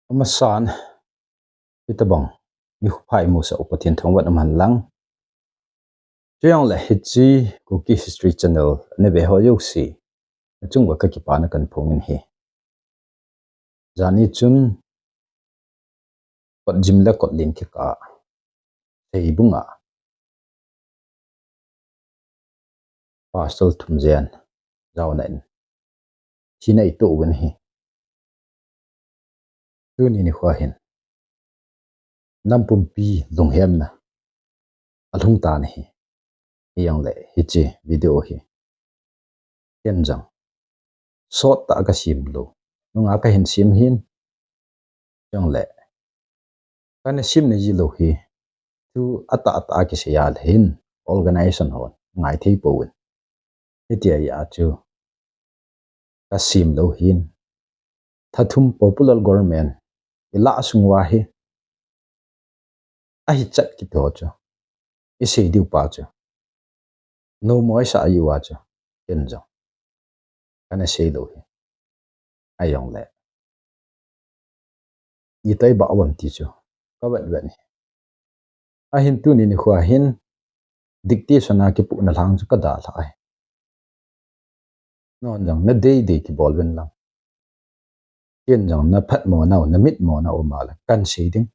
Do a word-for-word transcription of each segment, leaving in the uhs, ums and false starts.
Amasan, hitobang nikho pha imusah u Pathen thangvah in um hen lang. Chujongle hiche Kuki History Channel nave ho jouse, nachung uva kakipana kahin phong in ahi. Jani chun, kotjim le kotlen kikah, Seibunga, pastor thum jen jaona in thina eitoh uvin ahi. Tuni nikho hin nam pumpi lunghemna alhung tan ahi. Hijongle hiche video hi ken jong sot tah a kasem lou, nunga kahin sem ahin. Hijongle kana semna ji lou hi, thu atah atah a kisei a le hin, organization hon ngai thei pouvin, hitia chu kasem lou ahin. Thathum popular government ilah sung uva hi ahichat kiti ho chu isei diu pa chu, nomo isah jiuva chu, ken jong kana sei lou ahi. Ahijongle, itobang bah uvem ti chu kavet vet ahi. Ahin tuni nikho hin dictation a kipuhna lhang chu kadalhah ahi. Nangho jong nadei dei kibol uvin lang, ken jong naphatmona, namitmona um a le kahin sei ding.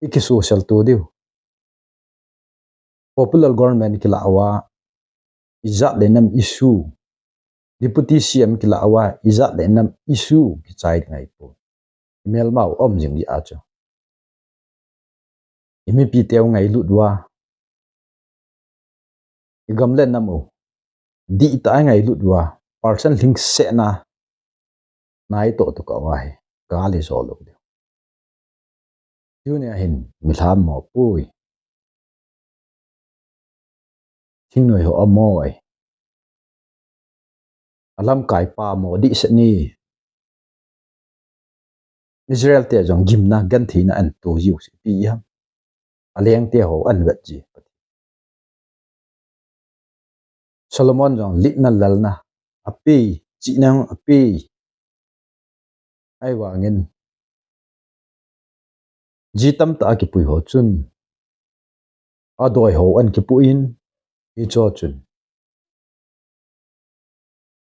Ikisocial to diu. Popular government kilah uva, ijat le nam issue, Deputy C M kilah uva, ijat le nam issue kichai ding ahipoi. Imelmau um jing jeh a chu, imipiteu ngailut uva, igam le nam u dihtah a ngailut uva, percent lhingsetna naitoh toh kah uva hi gal ijou lou diu. Tunia hin milham mo poi, thingnoi ho amo e, alamkai pa mo dihset ni. Israel te jong gimna, gentheina ahin to jiu chu ipi ham? Alengte ho ahin vet ji. Solomon jong litna lalna ape, chihna jong ape. Ahivangin, ji tamtah a kipui ho chun adoi ho ahin kipuiyin, hicheho chun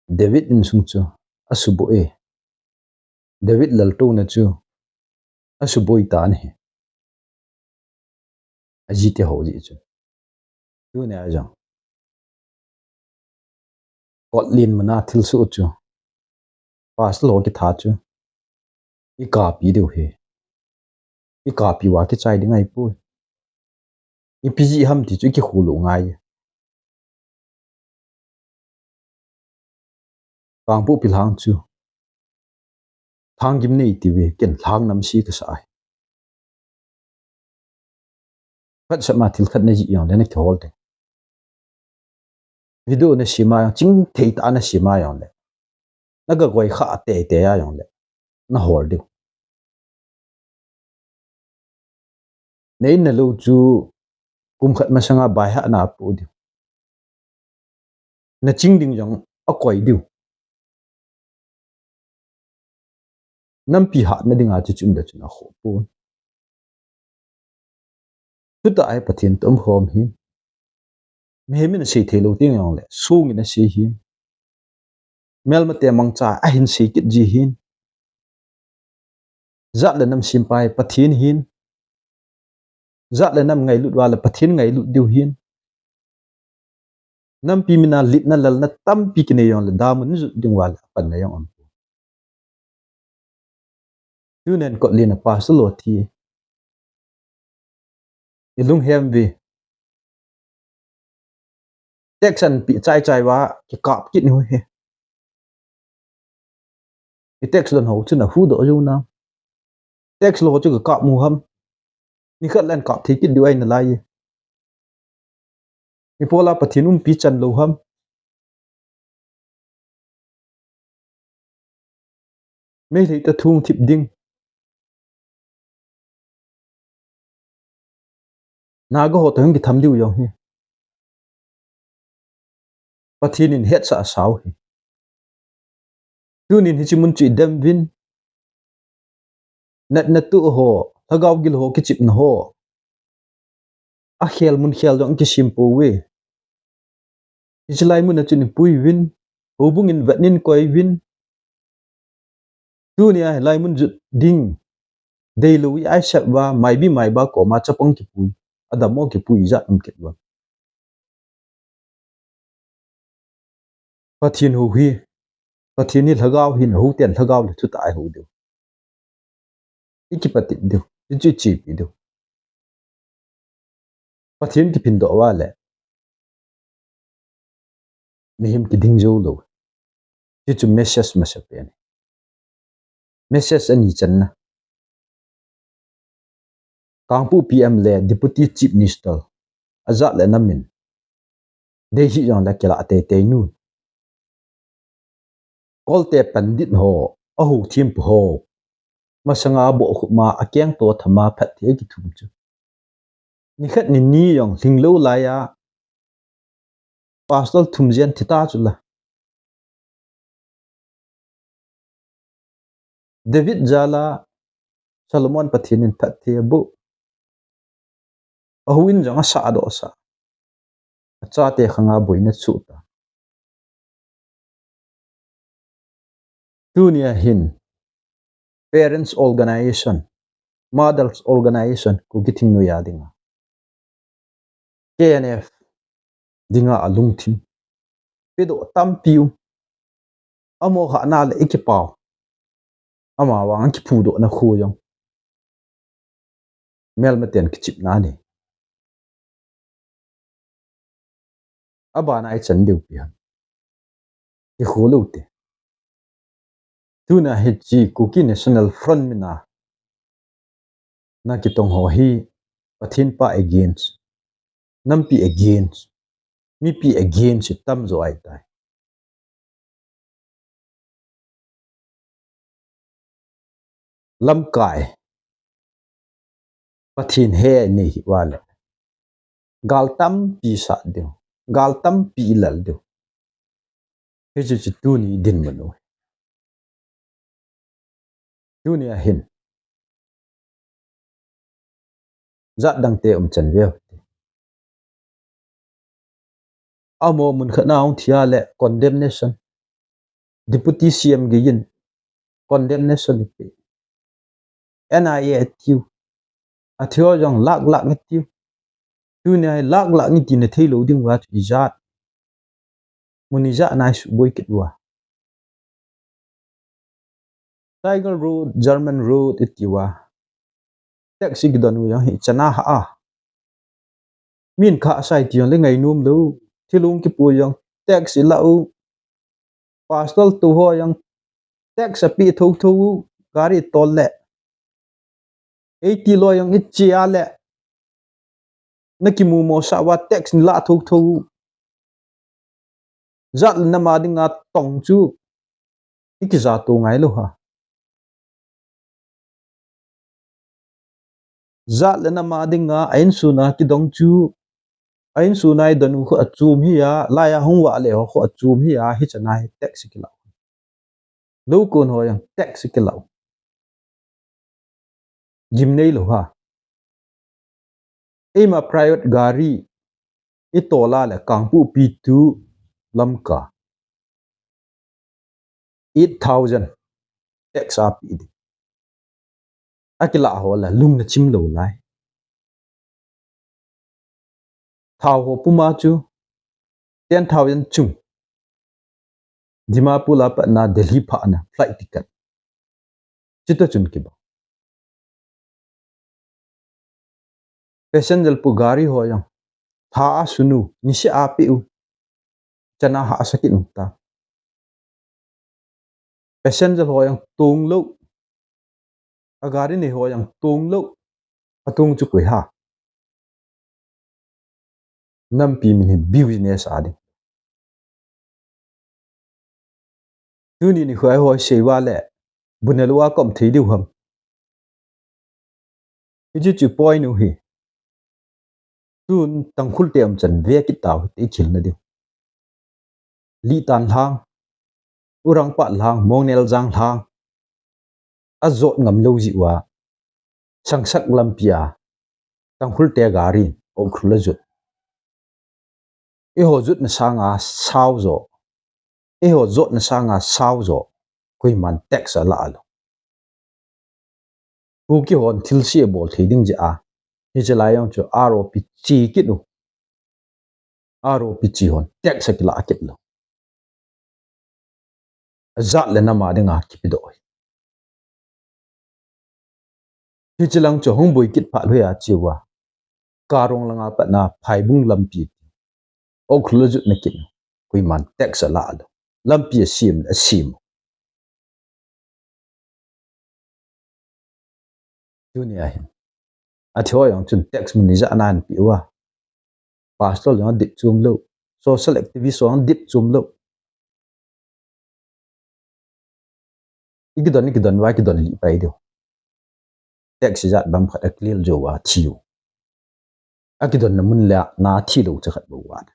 David insung chu asuboi e, David laltouna chu asuboi tan ahi, ajite ho jeh chun. Tunia jong kotlen muna thilsoh chu, pastor ho kitha chu ikapi diu ahi. Ikapi uva kichai ding ahipoi. Ipi jeh ham ti chu ikikholdoh ngai. Kangpokpi lhang chu thanggim nei tiuve, ken lhang namse kasah ahi. Phatsah ma thil khat najih jongle nakihol ding. Video nasem a jong, chingthei tah a nasem a jongle, nagakoi khah teitei a jongle, nahol diu. Na in na lou chu kum khat masanga baihahna apoh diu. Naching ding jong akoi diu. Nampi hatna dinga chu chun da chun akhoh pon. Thutah a hi Pathen toh umkhom ahin. Mihem in asei theilou teng jongle, song in asei ahin. Melmate mangcha ahin sei kit ji ahin. Jat le nam sempa hi Pathen ahin. Jat le nam ngailut uva le Pathen ngailut diu ahin. Nampi mina litna lalna tampi kinei jongle damun jot ding uva le apanna jong aumpoi. Tunin kotlen a pastor lo thi, ilunghem uve. Tax anpeh chaichai uva kikap kit u ahi. I tax don ho chu nahuhdoh jou nam? Tax lo chu kakap mu ham? Nikhat le ahin kap thei kit diu ahi nalai e. Ipola Pathen umpi chan lou ham? Meitei toh thung thip ding, Naga ho toh hung kitham diu jong hi Pathen in hetsah asau ahi. Tunin hiche mun chu idem uvin, Natna tu ho, lhagao gil ho, kichepna ho. Akhel mun khel jong kisem pouve. Hiche lai mun a chun ipui uvin, houbung in vet in koi uvin. Tunia hilai mun jot ding deilou i aisep uva, maibi maiba koma chapang kipui, adammo kipui ijat um kit uva. Pathen hou hi, Pathen hi lhagao ahin, hou ten lhagao le thutah a ihou diu. Ikipatep diu, ichu ichepi diu. Pathen kiphindoh uva le mihem kiding jou lou. Hichu message masapen. Message ani channa. Kangpokpi M L A, Deputy Chief Minister, ajat le nam in deisih jongle kilah teitei un. Kolte pandit ho, ahou thempu ho, masanga bohkhup ma, akeng to thama phatthei kithum chu. Nikhat nini jong lhinglou laiya, pastor thum jen thita chula. David jal a Solomon Pathen in phatthei aboh. Ahou in jong asahdohsah. Achate khanga boina asoh ta. Tunia hin Parents Organization, Mothers Organization, Kuki Thingnoi a dinga, K N F dinga alungthim pedoh tampi um. Amaho hahna le ikipao. Amavang kiphudohna khu jong melmaten kichepna anei. Abana ichan diu ipi ham? Kikhu lou te. Tuna hiche Kuki National Front min a nakitong ho hi Pathen pa against, nampi against, mipi against hi tamjo ahitai. Lamkai Pathen he nei hi uva le gal tampi sat diu, gal tampi lal diu. Hiche chu tuni dinmun u. Tunia hin jat dangte umchan veu. Amaho mun khat na hung thi a le condemnation. Deputy C M geiyin condemnation ipe. N I A atiu. Athi ho jong lak lak atiu. Tunia hi lak lak iti na theilou ding uva chu ijat. Mun ijat na isuboi kit uva. Tiger Road, German Road iti uva. Tax ikidon u jong hi chana ha a. Min kha asai ti jong le ngainom lou. Thil hung kipo jong tax ilah u. Pastor tu ho jong tax ape thotho u. Gari tol le. Eiti loi jong iche a le nakimumo sah uva tax nila thotho u. Jat le nam a dinga tong chu ikija to ngailou ha. Jat le nam a dinga a insung a kidong chu, a insung a idon u khu achom hi a, laiya hung vah le ho khu achom hi a, hichan a hi tax kilah. Lou kon ho jong tax kilah. Gimnei lou ha. Eima private gari itol a le Kangpokpi to Lamka, eight thousand tax ape ding. Akilah ho le lung nachim lou lai. Thao ho puma chu ten thousand chung. Dimapur a patna Delhi phahna flight ticket. Chutoh chun kibang. Passenger pu gari ho jong tha a sun u, niseh a pe u, chana hahsa kit um ta. Passenger ho jong tong lou, a gari nei ho jong tong lou, atong chu koi ha. Nampi min hi business a ding. Tuni nikho a ho sei uva le bu ne lou a kom thei diu ham? Hiche chu point u hi. Tun Tangkhul te umchan ve kit tau hite, ithilna diu. Litan lhang, Urangpat lhang, Mongneljang lhang ajot ngam lou jeh uva Sangsak lampi a Tangkhul te gari in Ukhrul ajot. Eiho jotna sanga sao jo, eiho jotna sanga sao jo, koiman tax ala lou. Kuki hon thilse abol thei ding jeh a, hiche lai jong chu R O P che kit u. R O P che hon tax akilah kit lou. Ajat le nam a dinga kipedoh hi. Hiche lang chu hung boi kit phat lheh a cheuva, Karong langa patna Phaibung lampi, Ukhrul ajotna kit, koiman tax ala lou. Lampi asem, asem. Tunia hin, athi ho jong chun tax mun ijat nan pe uva. Pastor jong adip chom lou, social activist jong adip chom lou. Ikidon, ikidon uva, ikidon lih pai diu. Tax ijat bang khat a clear jou uva thiu. Akidonna mun le na thilou cha khat bou uva.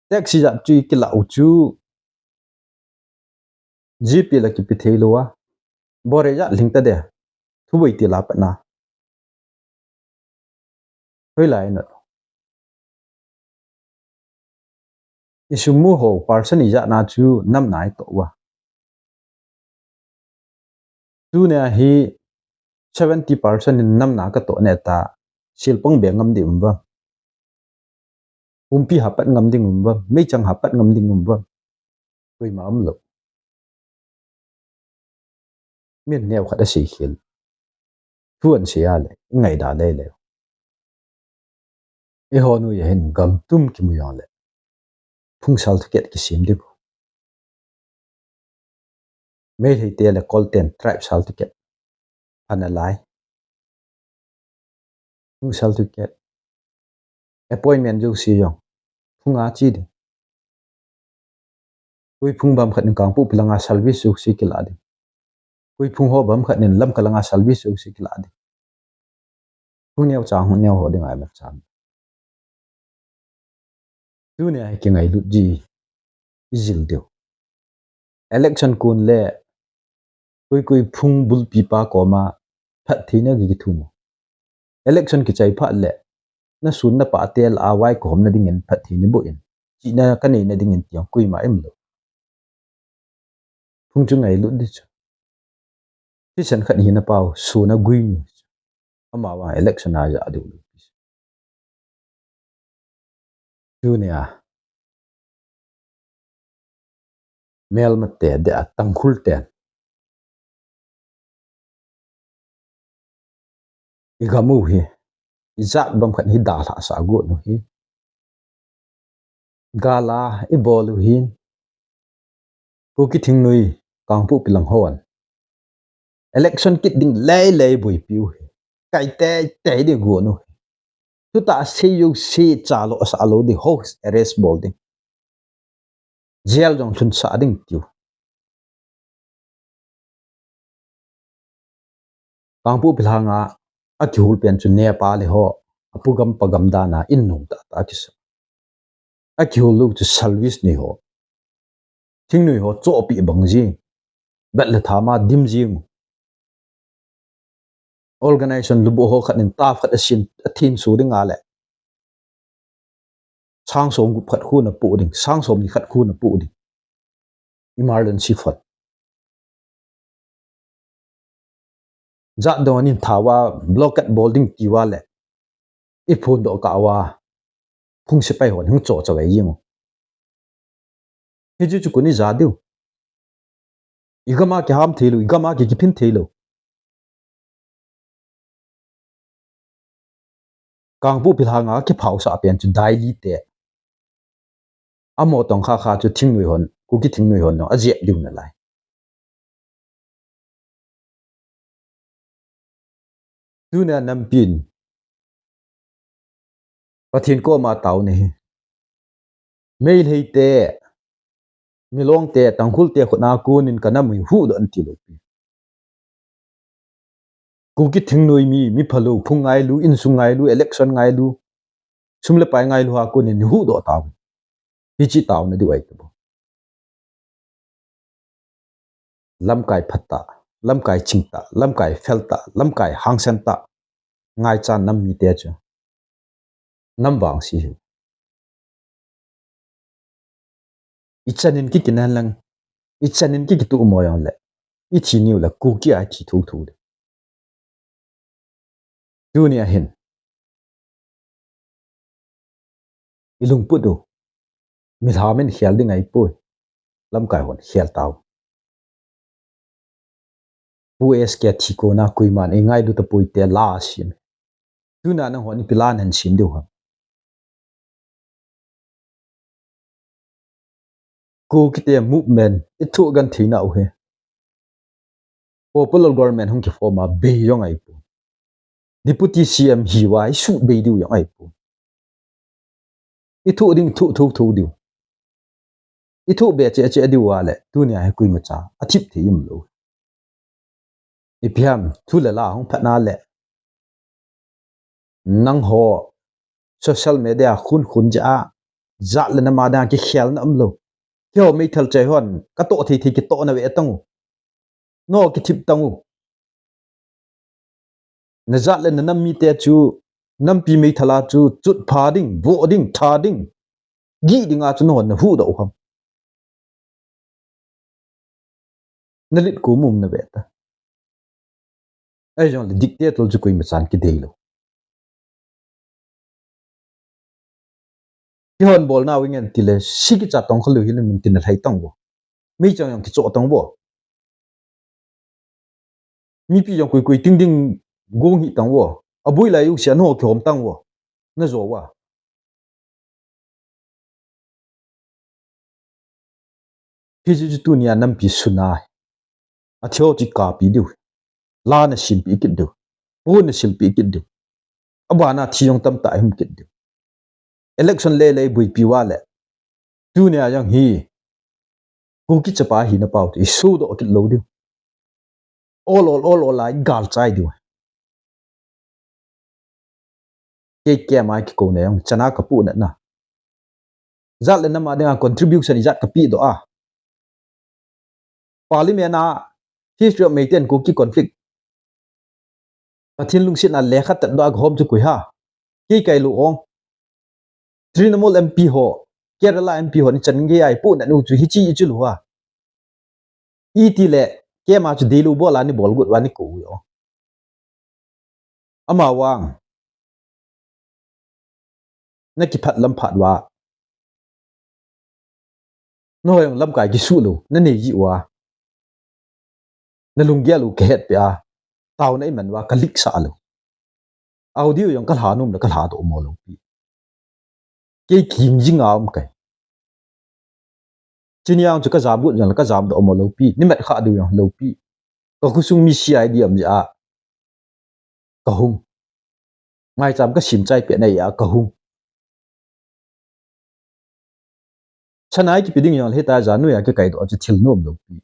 Tax ijat chu ikilah u chu GP la kipe thei lou a, bore ijat lhing ta de, thuboi til a patna. Hoilai na. Isum mu ho percent ijat na chu nam na itoh uva. Tunia hi seventy percent in nam na katoh ne ta, silpang be ngam ding um uvam? Pumpi hapat ngam ding um uvam? Meichang hapat ngam ding um uvam? Koima umlou. Min neo khat asei khel. Thu asei a le, ingaida lele. Eiho noiya hin gam tum kimu jongle, phung certificate kisem ding u. Meitei te le Kol ten tribe certificate. Ana lai. Phung certificate. Appointment jouse jong phung a che ding. Koi phung bang khat in Kangpokpi langa service jouse kilah ding. Koi phung ho bang khat in Lamka langa service jouse kilah ding. Phung neo chang, phung neo ho dinga imacha. Tunia hi kingailut ji ijil diu. Election kon le koi koi phung bulpi pa koma phattheina kikithum u. Election kichai phat le, nasun napa tel a vai kahomna dingin phattheina boh in, chihna kaneina dingin ti jong koima umlou. Phung chu ngailut ding chu. Thisan khat hina pau, sun a guinu. Amavang election a ja diu lou. Tunia, melmate dia Tangkhul ten igam u hi, ijat bang khat hi dalhah sah got u hi. Gal a ibol u hin, Kuki thingnoi Kangpokpi lang hon election kit ding lei lei boipi u hi. Kai teitei ding got u hi. Thutah sei jouse chalou asah lou ding, house arrest bol ding. Jail jong lhunsah ding tiu. Kangpokpi langa akihol pen chu Nepali ho, apu gam pa gam dan a in nung tahtah akisa. Akihol lou chu service nei ho, thingnoi ho chohpeh bang jing, bat le tham a dim jing u. Organization lubuh ho khat in staff khat asin, athin so ding a le, sang som gup khat khu napoh ding, sang somni khat khu napoh ding. Emergency fund. Jatdon in thao a blockade bol ding tiuva le, iphondoh kah uva, phung sepai hon hung choh chavai jing u. Hiche chu koi in ija diu. Igam a kiham theilou, igam a ki, kiphin theilou. Kangpokpi langa kiphaosah pen chu Delhi te. Amo tong kha kha chu thingnoi hon, Kuki thingnoi hon jong ajep diu nalai. Tunia nampin Pathen koma taona hi, Meitei te, Milong te, Tangkhul te khut a konin kanam u huhdoh in tilou pi. Kuki thingnoi mi, mi phalou, phung ngailu, insung ngailu, election ngailu, sum le pai ngailu a konin huhdoh tao. Hiche taona diu ahi tabou. Lamkai phatah, lamkai chingtah, lamkai feltah, lamkai hangsan tah, ngaichan nam mite chu nam vangse hi. Ichanin kikinah lang, ichanin kikituh mo jongle, ithi niu le Kuki a ithi thotho ding. Tunia hin ilungput u, milham in khel ding ahipoi, lamkai hon khel tau. Pu S K thi kona koiman eingailu tapoi ti la asem. Tuna nanghon ipi la nahin sem diu ham? Kukite movement ithoh gentheina u hi popular government hung kiform a bei jong ahipon, Deputy C M hiuva isuh bei diu jong ahipon. Ithoh ding thoh thotho diu, ithoh be cheh cheh diu a le tunia hi koimacha athip thei umlou. Ipi ham, thu le la hung phatna le nangho social media khun khun jeh a jat le nam a dinga kikhelna umlou. Keiho meithal chai hon katoh thei thei kitoh nave tang u, nangho kithip tang u. Najat le nanam mite chu nampi meithal a chu chutpha ding, voh ding, tha ding, gih dinga chu nahon nahuhdoh u ham? Nalit kum um nave ta. Ahijongle dictator chu koimachan kideilou. Kihon bolnau ingen tile, si kicha tong khalou hile mun tin nalhai tang vo. Meichang jong kichoh tang vo. Mipi jong koi koi ting ding gong hi tang vo. Aboi lai u sia nangho kihom tang vo. Najo uva. Hiche chu tunia nampi suna athio chu kapi diu, la nasilpeh kit diu, pon nasilpeh kit diu. Abana thi jong tamtah ihum kit diu. Election lele iboipi uva le, tunia jong hi Kuki chapa hina pau chu isodoh kit lou diu. Ol ol ol ol a igalchai diu. Kei kema kikouna jong chana kapoh natna, jat le nam a dinga contribution ijat kapehdoh a, Parliament a history of Meitei and Kuki conflict, Pathen lungsetna lekha tatdoh a gahom chu koi ham? Kei kailou ong. Trinamool M P ho, Kerala M P ho nichan gei a ipoh nat u chu hiche ichu lou a, itile kema chu deilou bol a nibol got uva nikou u. Amavang nakiphat lam phat uva, nahoi jong lamkai kisuh lou nanei jeh uva, nalunggel u kahetpeh a, taona iman uva kaliksah lou. Audio jong kalha nom le kalhadoh mo lou pi. Kei kingjinga um kai. Chunia chu kajam got jongle kajamdoh mo lou pi, nimat khah diu jong lou pi. Kakhosung mi C I D um jeh a kahung. Ngaicham kasim chai pet na a kahung. Chanai kipe ding jongle hitia jan noiya kikaidoh chu thil nom lou pi.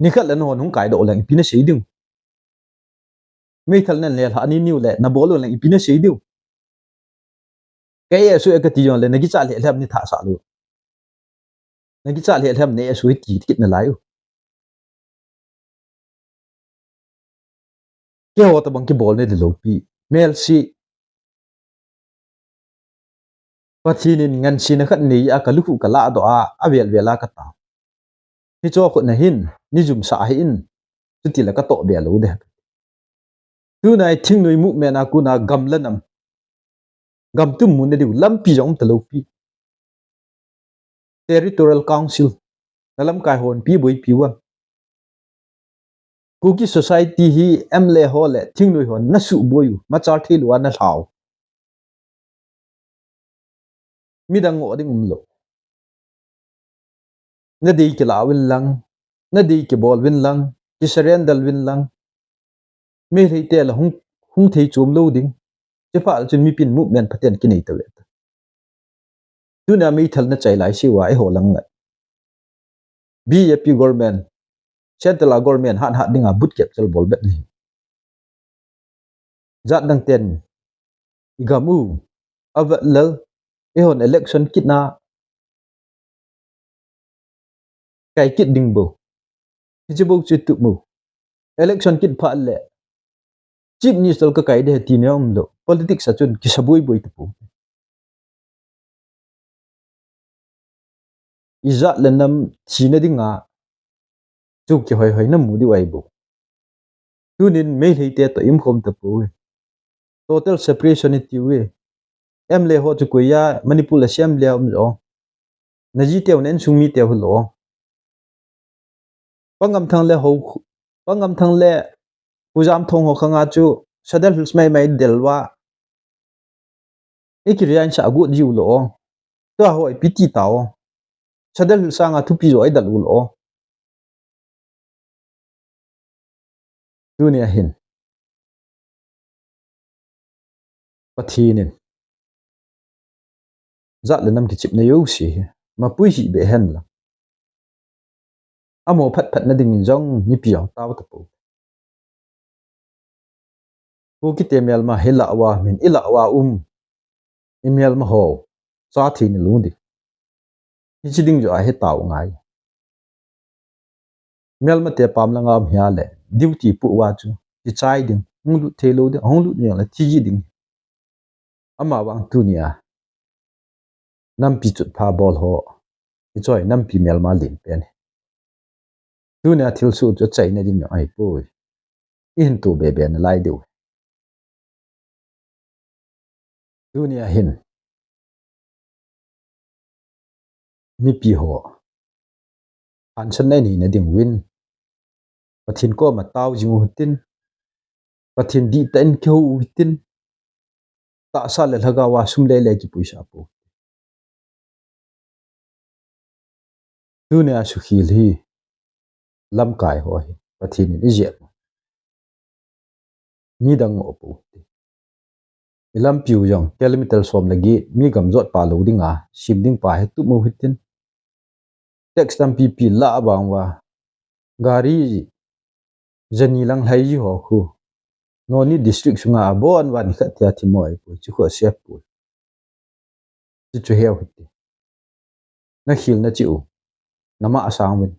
Nikhat le nahon hung kaidoh leng ipi nasei diu? Meithal nanlelhah ni niu le nabol u leng ipi nasei diu? Ka S O A kati jongle nakichat lheh lhem nithasah lou. Nakichat lheh lhem na S O A kiti kit nalai u. Keiho tobang kibol nadei lou pi. Melse Pathen in ngansena khat nei a kalukhuh kalahdoh a, avel vel a katao. Hicheho khut na hin, neijumsah hih in, chutile katoh be lou ding. Tuna hi thingnoi movement a kona gam le nam, gam tum mu nadiu lampi jong umtalou pi. Territorial Council, nalamkai hon ipi boipi uvem? Kuki society hi M L A ho le thingnoi hon nasuboi u, machal theilou a nalhau. Midang ngoh ding umlou. Nadei kilah uvin lang, nadei kibol uvin lang, kisurrender uvin lang, Meiteite la hung, hung thei chom lou ding. Chuphat chun mipin movement phaten kinei tave ta. Tunia meithal nachai laiseuva eiho lang ngat, B J P government, central a government hat hat dinga boot capture bol bep nahi. Jat dang ten igam u, avet lel, eihon election kitna kai kit ding bou. Hiche bou chu tup mo. Election kit phat le Chief Minister kakai ding ahi ti nom lou. Politics a chun kisaboi boi tapou. Ijat le nam thina dinga chu kihoi hoi namu diu ahi bou. Tunin Meitei te toh umkhom tapou. Total separation itiu. MLA ho chu koiya Manipur a sem le um jo. Naji teu na insung mi teu hilou. Pangamthang le ho, Pangamthang le Pu Jamthong ho khanga chu Sadar Hills mai mai del uva. Iki resign sah agot jiu lou. Tua ho ipi ti tao. Sadar Hills sanga thupi jo idal u lou. Tunia hin Pathen in jat le nam kichepna jouse hi mapui hih beh hen lang, amo phat phat na dingin jong mipi jong tao tapou. Kukite melma hi lah uva min, i lah uva um, i melma ho cha thei nalou ding. Hiche ding joh a hi tao ngai. Melmate pam langa um hia le duty poh uva chu kichai ding, hung lut thei lou ding, hung lut ding le thi ji ding. Amavang tunia nampi chutpha bol ho, hiche hi nampi melma lenpen hi. Tunia thilsoh chu achaina ding ahipoi. Ihin to bebe nalai diu. Tunia hin mipi ho hansanna inei na dinguvin Pathen koma tao jing u hitin, Pathen dihtah in kihou u hitin, tahsa le lhagao a sum lele kipuisah pou. Tunia sukhel hi lamkai ho hi Pathen in ijep u, midang ngoh pou. I lampiu jong kilometer som le get, mi gamjot pa lou dinga sem ding pa hi tup mo hitin, tax tampipi lah bang uva, gari jani lang lhai ji ho khu Noney district sunga abon uva nikhat tia thimo ahipoi, chu khu asep poi. Hichu heu hite. Nakhelna cheh u, nama asang uvin,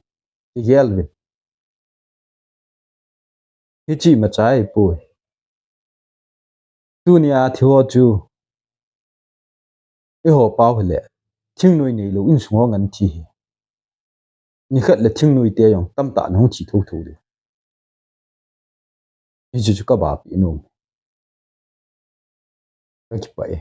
kigel uvin. Hiche imacha ahipoi. Tunia thi ho chu eiho pao hile thingnoi neilou insung ho ngan thi hi. Nikhat le thingnoite jong tamtah in ahung thi thotho diu. Hichu chu kabahpi nom. Kakipah e.